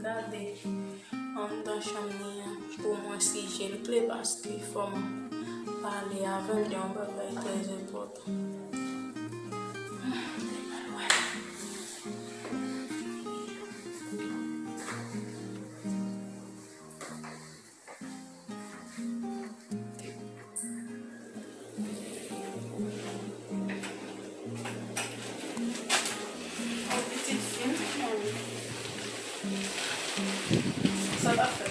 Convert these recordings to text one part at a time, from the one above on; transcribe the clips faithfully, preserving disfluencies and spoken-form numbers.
Gade anndan chanm li an pou mwen si je l klè, paske fò m pale avè l de yon bagay trè enpòtan. Yon pitit fi m. Sa w ap fè?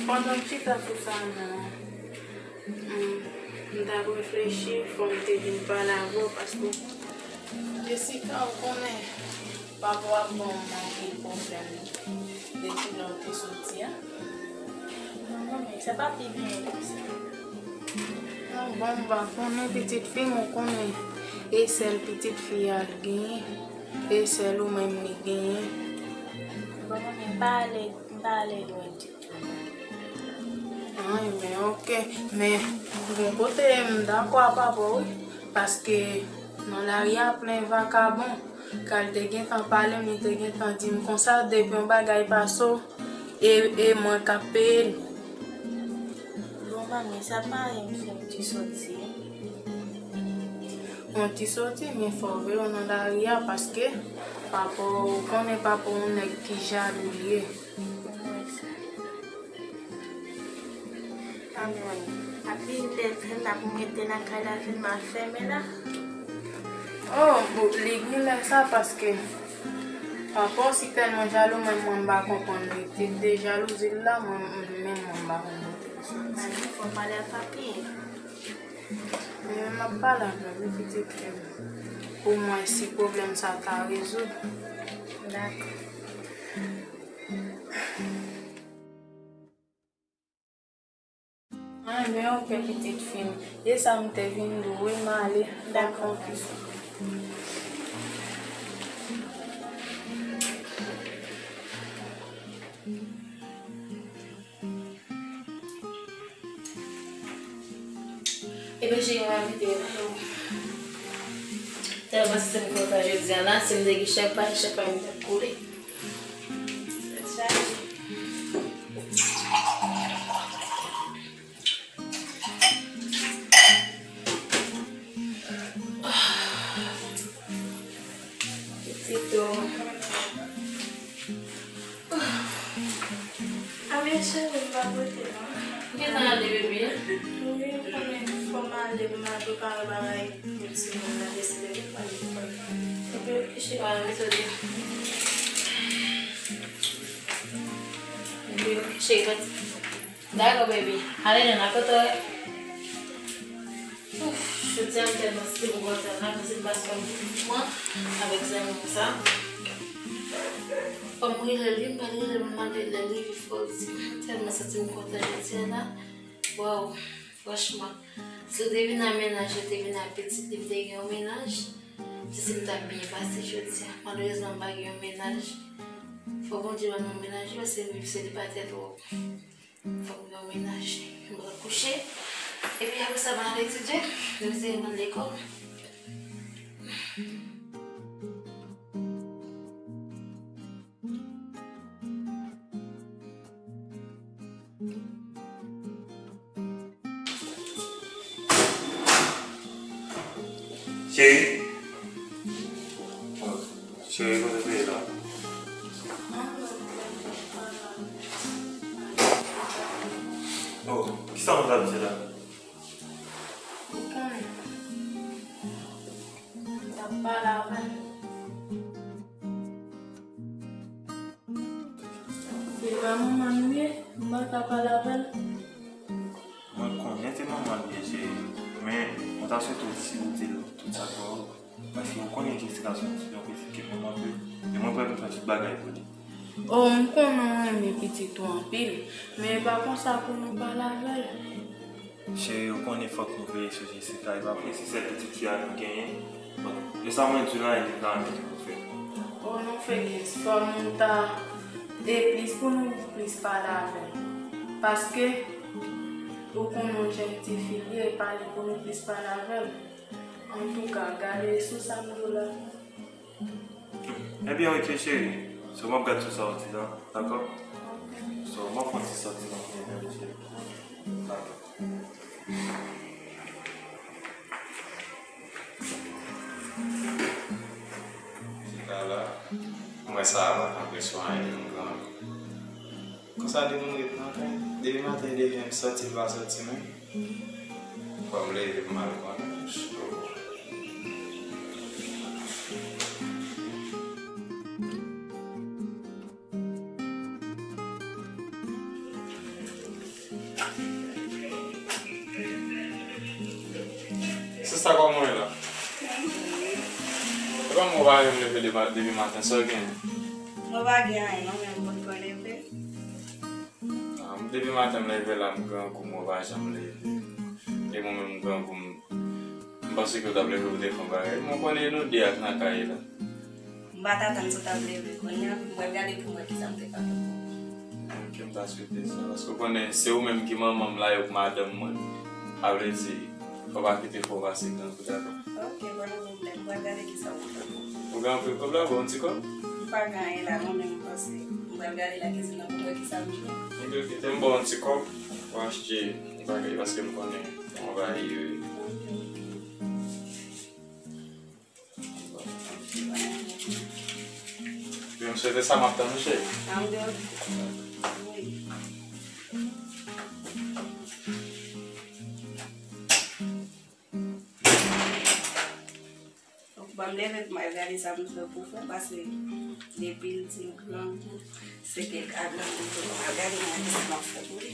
Pandan m chita sou sa, non. Mm, m t ap reflechi, fò m te vin pale avè w, paske Jessica, ou konnen, papa w ap ban m anpil pwoblèm depi lè w te soti a. Non, manmi, sa pa pi byen ke sa. Non, bon, m pa konnen, pitit fi m, ou konnen, e sèl pitit fi a l genyen, e sèl ou menm li genyen. Bon, manmi, m pa ale, m pa ale lwen ditou. An, ebyen, oke. Men, gon kote m dakò a papa w, wi. Paske nan lari a plen vakabon. Kan l te gentan pale m, li te gentan di m konsa, depi yon bagay pase w, e, e mwen k ap peye l. Bon, manmi, sa pa anyen, m fè yon ti soti. Yon ti soti, men fò w veye w nan lari a, paske papa w, ou konnen papa w yon nèg ki jalou li ye. Mwen sa. Amèn. Api lè m ap rete nan kay la, fè m ap fèmen la. Oh, bon, li gen lè sa paske papa w si tèlman jalou, menm mwen m pa konprann li. Ti de jalouzi l la, mwen, menm mwen m pa konn kote l soti. Mwen fò pale ak papi. Men m ap pale avè l, wi, pitit fi m. Pou mwen, si pwoblèm sa ta rezoud. Dakò. An, men oke, pitit fi m. E sa m te vin di w, wi, m ale. Dakò. Ebyen, cheri, m envite w. Tèlman se m kontan jodi a la, si m te gen chèf pa, chèf pa m t ap koule. Tèt chaje. Pitit ou. A men cheri, m pa pote non. Ou gentan ale, bebe? Wi, m konnen fò m ale pou m al prepare bagay pou timoun nan, deside pou m ale lekòl. Epi, cheri, pa mete w di. Epi, cheri, pati. Dakò, baby. Ale, Nana, kote w ye? Ouf, jodi a m tèlman santi m kontan la, paske m pase yon bon moman avèk zanmi m sa. Fò m rele li, m pral rele l, m mande l lè li rive, fò l di m. M tèlman santi m kontan jodi a la. Waw, franchman, si w te vin ak mennaj, ou te vin ak pitit, li te gen yon mennaj, se si m t ap byen pase jodi a. Malerezman, m pa gen yon mennaj. Fò Bondye ban m yon mennaj, wi, paske m viv selibatè twòp. Fò m gen yon mennaj. M pral kouche. Epi apre sa, m al etidye. Demen se m al lekòl. Cheri. Cheri, kote w ye la? Oh, kisa w t ap di la? Ou konnen. M t ap pale avè l. Se pa manman l ou ye? M pa ka pale avè l? Mwen konnen se manman l ye, cheri. Men, mwen ta swete w si w di l tout sa k ba w. Paske ou konnen Jessica se yon ti, yon pitit ke m renmen anpil. E mwen prè pou m fè tout bagay pou li. Oh, m konnen w renmen pitit ou anpil, men e pa konsa pou nou pale avè l. Cheri, ou konnen fòk nou veye sou Jessica, e pa vre, se sèl pitit fi a nou genyen. Bon, e sa mwen di w la, e li ka anyen pou nou fè. Oh non, Félix, fò nou ta, e plis pou nou plis pale avè l. Paske, ou konnen yon jèn tifi li ye, e pa li pou nou plis pale avè l. Antouka, gade sou sa m di w la. Ebyen, ok, cheri. So, m ap gad sou sa w di la, dakò? So, m ap fè yon ti sòti nan kote menm, cheri. Dakò. Chita la, mwen sa a pa t anpresyon anyen, menm gran. Konsa, de moun ret nan kay. Depi maten, depi m sòti, m pa sòti menm. Fò m leve pou m al konnen. Sista, kòman w ye la? E pa mwen, w pa janm leve depi, depi maten, sa w gen? Mwen pa gen anyen non, men m potko leve. Ah, depi maten m leve la, m grangou, mwen pa janm leve. E mwen menm m grangou, m, m panse ke w t ap leve pou te fè yon bagay. Mwen konnen nou de ak nan kay la. M pa t atann si w t ap leve kounye a, m pral gade pou m wè kisa m te ka fè pou ou. Ok, m ta swete sa, paske w konnen se ou menm ki manman m la, ou k madanm mwen. Sa vle di, fò w pa kite fò w pase grangou, dakò? Ok, pa gen pwoblèm, m pral gade kisa m ka fè pou ou. Ou gen anpil kòb la, bon, yon ti kòb? M pa gen anyen la non, men m panse m pral gade lakizin nan pou m wè kisa m jwenn. Ok, kite m ba w yon ti kòb, w achte yon bagay, paske m konnen kòman bagay yo ye. Ok, ok. Ebyen, m swete sa, m ap tann ou, cheri. Ah, m te wi. Donk, ban m leve pou m al gade sa m fè pou fè, paske depi l di l grangou, se ke l ka grangou tou. Ban m al gade mwen kisa m ap fè pou li.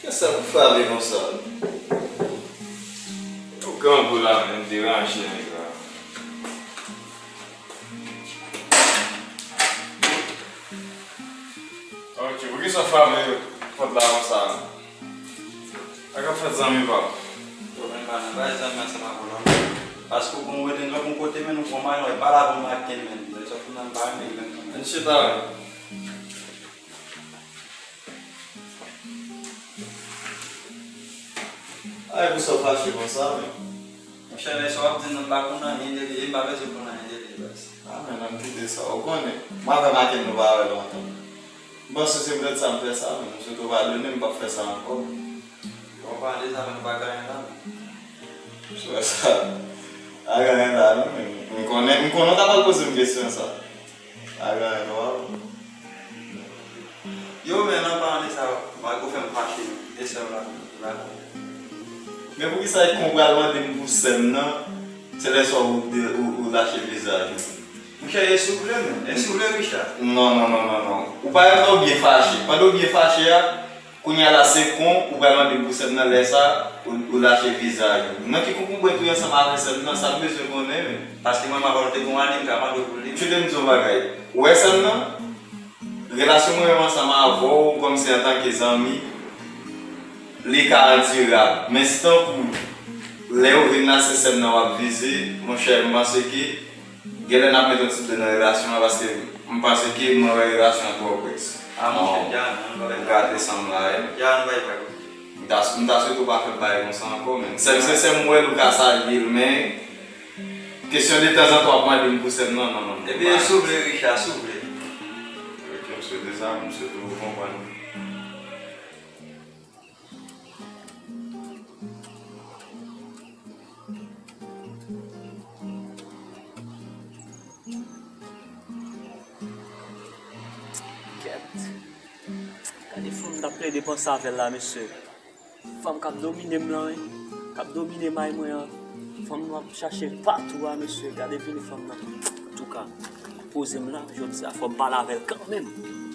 Kisa k frape konsa? Ou grangou la menm, deranje nèg la. Ok, poukisa w frape pòt la konsa? Sa k ap fèt, zanmi pa m? Pwoblèm pa nan bay zanmi ansanm ak ou non. Paske ou konn rete nan yon kote, men nou pran mayon, e pa la pou maten, men. Lè sòt nan bay men, men. Ann chita, wi. Ay, pou sa w fache konsa, men. Monchè, lè sa w ap di m nan, m pa konn anyen de li, e m pa bezwen konn anyen de li, baz. Ah, men, ann kite sa. Ou konnen, mwen avè Maken nou pa wè lontan. M panse se poutèt sa m fè sa, men m swete w padone m, m p ap fè sa ankò. Bon, pale sa, men nou pa gen anyen la, men. Frè sa, pa gen anyen la, non, men m konnen, m konnen w ta pral poze m kesyon sa. Pa gen anyen, non. Yo, men nan paran de sa, malgre w fè m fache, e sè w la, la. Men poukisa e kon w pral mande m pou sè m nan, se lè sa ou, ou, ou lache vizaj ou? Monchè, e si w vle, men, e si w vle, Richard. Non, non, non, non, non. Ou pa janm ta w byen fache. Pandan w byen fache a, kounye a la, se kon ou pral mande m pou sè m nan, lè sa, ou, ou lache vizaj ou. Nan ki konkonbrèt ou ye ansanm avè sè m nan, sa m bezwen konnen, men. Paske mwen, m avè w te gon ane, m ka mande w pou li. Kite m di w yon bagay. Ou wè sè m nan? Relasyon mwen menm ansanm avè w, kòmsi antanke zanmi, li ka dirab. Men si tankou lè yo vin la, se sè m nan w ap vize, monchè, m panse ke genlè n ap met yon ti ble nan relasyon an, paske m panse ke mwen wè relasyon an twò près. Ah, monchè, dja, nou pa fè sa. Ou gate san m la, wi. Dja, nou pa fè sa. M ta, m ta swete w pa fè bagay konsa ankò, men. Sè m se sè m, m wè l, ou ka salye l, men kesyon de tanzantan w ap mande m pou sè m nan, non, non, non. Ebyen, si w vle, Richard, si w vle. Ok, m swete sa, m swete w konprann. Kèt. Gade fanm m t ap plede panse avè l la, mesye. Fanm k ap domine m lan, wi. K ap domine may mwen an. Fanm m ap chache patou a, mesye. Gade vini fanm nan. Antouka, poze m la, jodi a, fò m pale avè l kanmenm.